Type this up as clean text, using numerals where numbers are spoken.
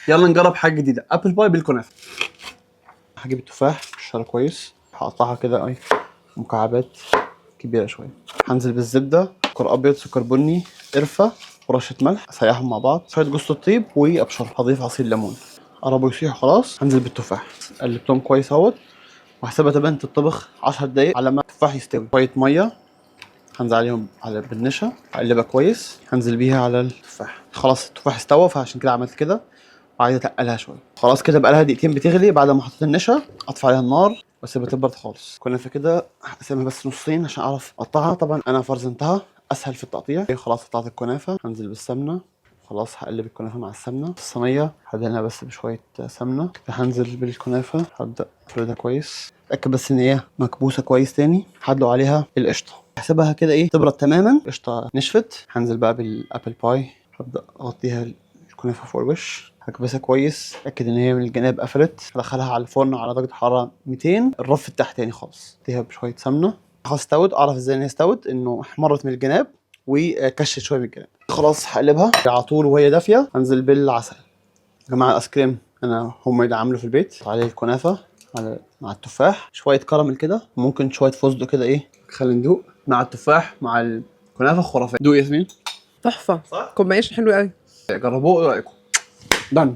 يلا نجرب حاجة جديده، apple pie بالكنافه. هجيب التفاح، اشترى كويس، هقطعها كده اي مكعبات كبيرة شويه. هنزل بالزبده، سكر ابيض، سكر بني، قرفه ورشه ملح، اسيحهم مع بعض، شوية جوز الطيب وابشر. هضيف عصير ليمون. قربوا يسيحوا خلاص، هنزل بالتفاح. قلبتهم كويس اهوت، وهسيبها تبان تطبخ 10 دقايق على ما التفاح يستوي. شوية مية هنزل عليهم على بالنشا، اقلبها كويس، هنزل بيها على التفاح. خلاص التفاح استوى، فعشان كده عملت كده، وعايز اتقلها شويه. خلاص كده بقى لها دقيقتين بتغلي بعد ما حطيت النشا. اطفي عليها النار واسيبها تبرد خالص. كنافه كده هقسمها بس نصين عشان اعرف اقطعها. طبعا انا فرزنتها، اسهل في التقطيع. خلاص قطعت الكنافه، هنزل بالسمنه. خلاص هقلب الكنافه مع السمنه. الصينية هدهنها بس بشوية سمنه. هنزل بالكنافه، هبدا افردها كويس، اتاكد بس ان هي مكبوسه كويس. تاني هدلق عليها القشطه، هسيبها كده ايه تبرد تماما. القشطه نشفت، هنزل بقى بال apple pie. هبدا اغطيها الكنافه فوق الوش، هكبسها كويس، اتاكد ان هي من الجناب قفلت. هدخلها على الفرن على درجه حرارة 200، الرف التحتاني خالص. اديها بشوية سمنه. خلاص استوت. اعرف ازاي ان هي استوت؟ انه احمرت من الجناب وكشت شوية من الجناب. خلاص هقلبها على طول وهي دافيه. هنزل بالعسل. يا جماعة الايس كريم انا home made، عامله في البيت. عليه الكنافه على مع التفاح، شوية كراميل كده، ممكن شوية فستق كده. ايه، خلينا ندوق مع التفاح مع الكنافه، خرافيه. دوق ياسمين. تحفه. صح؟ combination حلو قوي. جربوه، ايه رايكم؟ done.